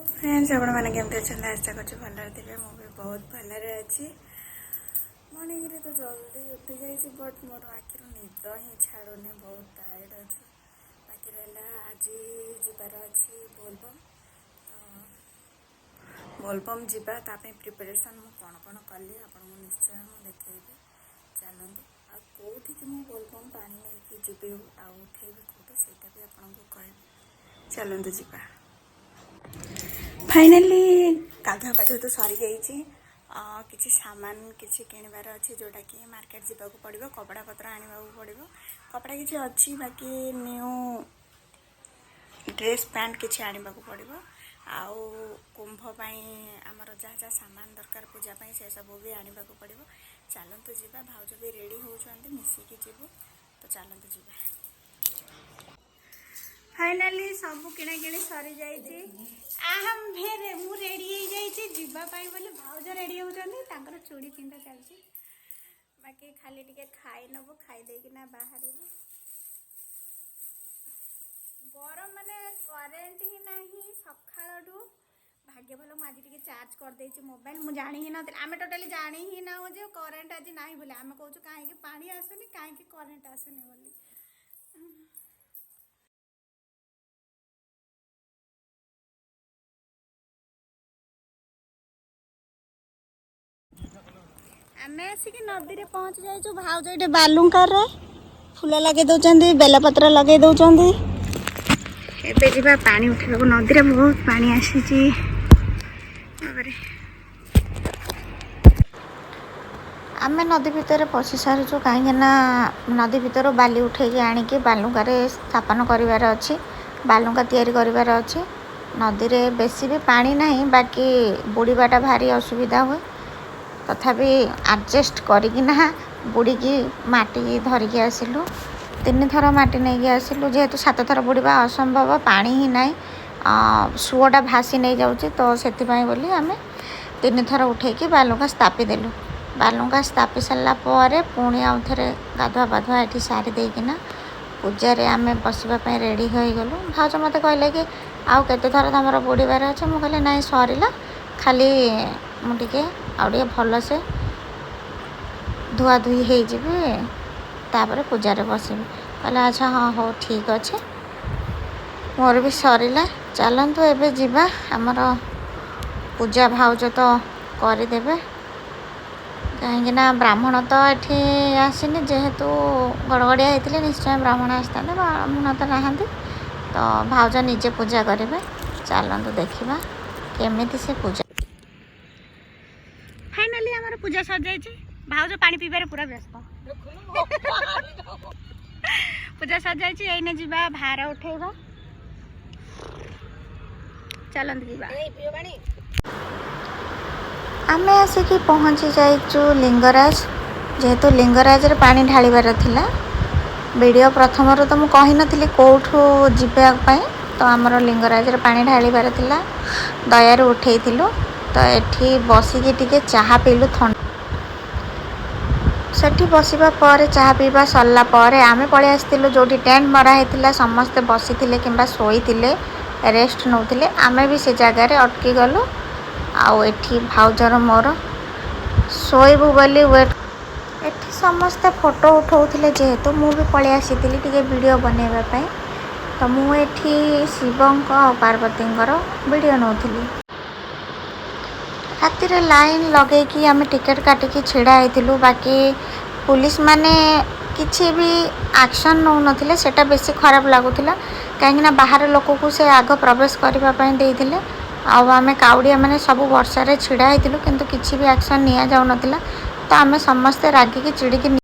Friends, ଆପଣମାନେ କେମିତି ଅଛନ୍ତି? ଆଶା କରୁଛି ଭଲରେ ଥିବେ। ମୁଁ ବି ବହୁତ ଭଲରେ ଅଛି। ମର୍ଣ୍ଣିଂରେ ତ ଜଲ୍ଦି ଉଠି ଯାଇଛି, ବଟ୍ ମୋର ଆଖିରୁ ନିଦ ହିଁ ଛାଡ଼ୁନି। ବହୁତ ଟାୟାର୍ଡ଼ ଅଛି। ବାକି ରହିଲା, ଆଜି ଯିବାର ଅଛି ବୋଲବମ୍। ତ ବୋଲବମ୍ ଯିବା, ତା ପାଇଁ ପ୍ରିପାରେସନ୍ ମୁଁ କ'ଣ କ'ଣ କଲି, ଆପଣଙ୍କୁ ନିଶ୍ଚୟ ମୁଁ ଦେଖେଇବି। ଚାଲନ୍ତୁ, ଆଉ କେଉଁଠିକି ମୁଁ ବୋଲବମ୍ ପାଣି ନେଇକି ଯିବି ଆଉ ଉଠେଇବି କେଉଁଠି, ସେଇଟା ବି ଆପଣଙ୍କୁ କହିବି। ଚାଲନ୍ତୁ ଯିବା। ଫାଇନାଲି ଗାଧୁଆ ପାଧୁଆ ତ ସରିଯାଇଛି। କିଛି ସାମାନ କିଛି କିଣିବାର ଅଛି, ଯେଉଁଟାକି ମାର୍କେଟ ଯିବାକୁ ପଡ଼ିବ। କପଡ଼ା ପତ୍ର ଆଣିବାକୁ ପଡ଼ିବ। କପଡ଼ା କିଛି ଅଛି, ବାକି ନ୍ୟୁ ଡ୍ରେସ୍ ପ୍ୟାଣ୍ଟ କିଛି ଆଣିବାକୁ ପଡ଼ିବ। ଆଉ କୁମ୍ଭ ପାଇଁ ଆମର ଯାହା ଯାହା ସାମାନ ଦରକାର ପୂଜା ପାଇଁ, ସେସବୁ ବି ଆଣିବାକୁ ପଡ଼ିବ। ଚାଲନ୍ତୁ ଯିବା। ଭାଉଜ ବି ରେଡ଼ି ହେଉଛନ୍ତି, ମିଶିକି ଯିବୁ। ତ ଚାଲନ୍ତୁ ଯିବା। ଫାଇନାଲି ସବୁ କିଣାକିଣି ସରିଯାଇଛି। ଆମ୍ଭେରେ ମୁଁ ରେଡ଼ି ହେଇଯାଇଛି ଯିବା ପାଇଁ ବୋଲି। ଭାଉଜ ରେଡ଼ି ହେଉଛନ୍ତି, ତାଙ୍କର ଚୁଡ଼ି ପିନ୍ଧା ଚାଲିଛି। ବାକି ଖାଲି ଟିକେ ଖାଇ ନେବୁ, ଖାଇ ଦେଇକିନା ବାହାରିବୁ। ଗରମ ମାନେ କରେଣ୍ଟ ହିଁ ନାହିଁ ସକାଳଠୁ। ଭାଗ୍ୟ ଭଲ, ମୁଁ ଆଜି ଟିକେ ଚାର୍ଜ କରିଦେଇଛି ମୋବାଇଲ। ମୁଁ ଜାଣି ହିଁ ନଥିଲି, ଆମେ ଟୋଟାଲି ଜାଣି ହିଁ ନାହୁଁ ଯେ କରେଣ୍ଟ ଆଜି ନାହିଁ ବୋଲି। ଆମେ କହୁଛୁ କାହିଁକି ପାଣି ଆସୁନି, କାହିଁକି କରେଣ୍ଟ ଆସୁନି ବୋଲି। ଆମେ ଆସିକି ନଦୀରେ ପହଞ୍ଚି ଯାଇଛୁ। ଭାଉଜ ଏଠି ବାଲୁଙ୍କାରେ ଫୁଲ ଲଗେଇ ଦେଉଛନ୍ତି, ବେଲପତ୍ର ଲଗେଇ ଦେଉଛନ୍ତି। ଏବେ ଯିବା ପାଣି ଉଠେଇବାକୁ। ନଦୀରେ ବହୁତ ପାଣି ଆସିଛି। ବାବାରେ। ଆମେ ନଦୀ ଭିତରେ ପଶି ସାରିଛୁ, କାହିଁକିନା ନଦୀ ଭିତରୁ ବାଲି ଉଠେଇକି ଆଣିକି ବାଲୁଙ୍କାରେ ସ୍ଥାପନ କରିବାର ଅଛି, ବାଲୁଙ୍କା ତିଆରି କରିବାର ଅଛି। ନଦୀରେ ବେଶୀ ବି ପାଣି ନାହିଁ, ବାକି ବୁଡ଼ିବାଟା ଭାରି ଅସୁବିଧା ହୁଏ। ତଥାପି ଆଡ଼ଜଷ୍ଟ କରିକିନା ବୁଡ଼ିକି ମାଟି ଧରିକି ଆସିଲୁ। ତିନି ଥର ମାଟି ନେଇକି ଆସିଲୁ, ଯେହେତୁ ସାତ ଥର ବୁଡ଼ିବା ଅସମ୍ଭବ, ପାଣି ହିଁ ନାହିଁ, ସୁଅଟା ଭାସି ନେଇଯାଉଛି। ତ ସେଥିପାଇଁ ବୋଲି ଆମେ ତିନି ଥର ଉଠେଇକି ବାଲୁଙ୍କା ସ୍ଥାପି ଦେଲୁ। ବାଲୁଙ୍କା ସ୍ଥାପି ସାରିଲା ପରେ ପୁଣି ଆଉ ଥରେ ଗାଧୁଆ ପାଧୁଆ ଏଠି ସାରି ଦେଇକିନା ପୂଜାରେ ଆମେ ବସିବା ପାଇଁ ରେଡ଼ି ହୋଇଗଲୁ। ଭାଉଜ ମୋତେ କହିଲେ କି ଆଉ କେତେ ଥର ତୁମର ବୁଡ଼ିବାର ଅଛି? ମୁଁ କହିଲି, ନାଇଁ, ସରିଲା, ଖାଲି ମୁଁ ଟିକେ ଆଉ ଟିକେ ଭଲସେ ଧୁଆ ଧୁଇ ହେଇଯିବି, ତାପରେ ପୂଜାରେ ବସିବି। କହିଲେ, ଆଚ୍ଛା, ହଁ, ହଉ, ଠିକ୍ ଅଛି। ମୋର ବି ସରିଲା। ଚାଲନ୍ତୁ ଏବେ ଯିବା। ଆମର ପୂଜା ଭାଉଜ ତ କରିଦେବେ, କାହିଁକିନା ବ୍ରାହ୍ମଣ ତ ଏଠି ଆସିନି। ଯେହେତୁ ଗଡ଼ଗଡ଼ିଆ ହେଇଥିଲେ ନିଶ୍ଚୟ ବ୍ରାହ୍ମଣ ଆସିଥାନ୍ତେ। ବ୍ରାହ୍ମଣ ତ ନାହାନ୍ତି, ତ ଭାଉଜ ନିଜେ ପୂଜା କରିବେ। ଚାଲନ୍ତୁ ଦେଖିବା କେମିତି ସେ ପୂଜା ଫାଇନାଲି ଆମର ପୂଜା ସରିଯାଇଛି। ଭାଉଜ ପାଣି ପିଇବାରେ ପୁରା ବ୍ୟସ୍ତ। ପୂଜା ସରିଯାଇଛି, ଏଇନେ ଯିବା ଭାର ଉଠେଇବା। ଚାଲନ୍ତୁ ଯିବା। ଆମେ ଆସିକି ପହଞ୍ଚି ଯାଇଛୁ ଲିଙ୍ଗରାଜ, ଯେହେତୁ ଲିଙ୍ଗରାଜରେ ପାଣି ଢାଳିବାର ଥିଲା। ଭିଡ଼ିଓ ପ୍ରଥମରୁ ତ ମୁଁ କହିନଥିଲି କେଉଁଠୁ ଯିବା ପାଇଁ। ତ ଆମର ଲିଙ୍ଗରାଜରେ ପାଣି ଢାଳିବାର ଥିଲା, ଦୟାରୁ ଉଠେଇଥିଲୁ। ତ ଏଠି ବସିକି ଟିକେ ଚାହା ପିଇଲୁ ଥଣ୍ଡା। ସେଠି ବସିବା ପରେ, ଚାହା ପିଇବା ସରିଲା ପରେ ଆମେ ପଳେଇ ଆସିଥିଲୁ ଯେଉଁଠି ଟେଣ୍ଟ ମରା ହେଇଥିଲା। ସମସ୍ତେ ବସିଥିଲେ କିମ୍ବା ଶୋଇଥିଲେ, ରେଷ୍ଟ ନେଉଥିଲେ। ଆମେ ବି ସେ ଜାଗାରେ ଅଟକି ଗଲୁ। ଆଉ ଏଠି ଭାଉଜର ମୋର ଶୋଇବୁ ବୋଲି ୱେଟ୍। ଏଠି ସମସ୍ତେ ଫଟୋ ଉଠାଉଥିଲେ, ଯେହେତୁ ମୁଁ ବି ପଳେଇ ଆସିଥିଲି ଟିକେ ଭିଡ଼ିଓ ବନେଇବା ପାଇଁ। ତ ମୁଁ ଏଠି ଶିବଙ୍କ ଆଉ ପାର୍ବତୀଙ୍କର ଭିଡ଼ିଓ ନେଉଥିଲି। ରାତିରେ ଲାଇନ୍ ଲଗେଇକି ଆମେ ଟିକେଟ୍ କାଟିକି ଛିଡ଼ା ହେଇଥିଲୁ, ବାକି ପୋଲିସ ମାନେ କିଛି ବି ଆକ୍ସନ୍ ନେଉନଥିଲେ। ସେଇଟା ବେଶୀ ଖରାପ ଲାଗୁଥିଲା, କାହିଁକିନା ବାହାର ଲୋକକୁ ସେ ଆଗ ପ୍ରବେଶ କରିବା ପାଇଁ ଦେଇଥିଲେ ଆଉ ଆମେ କାଉଡ଼ିଆ ମାନେ ସବୁ ବର୍ଷାରେ ଛିଡ଼ା ହେଇଥିଲୁ, କିନ୍ତୁ କିଛି ବି ଆକ୍ସନ୍ ନିଆଯାଉନଥିଲା। ତ ଆମେ ସମସ୍ତେ ରାଗିକି ଚିଡ଼ିକି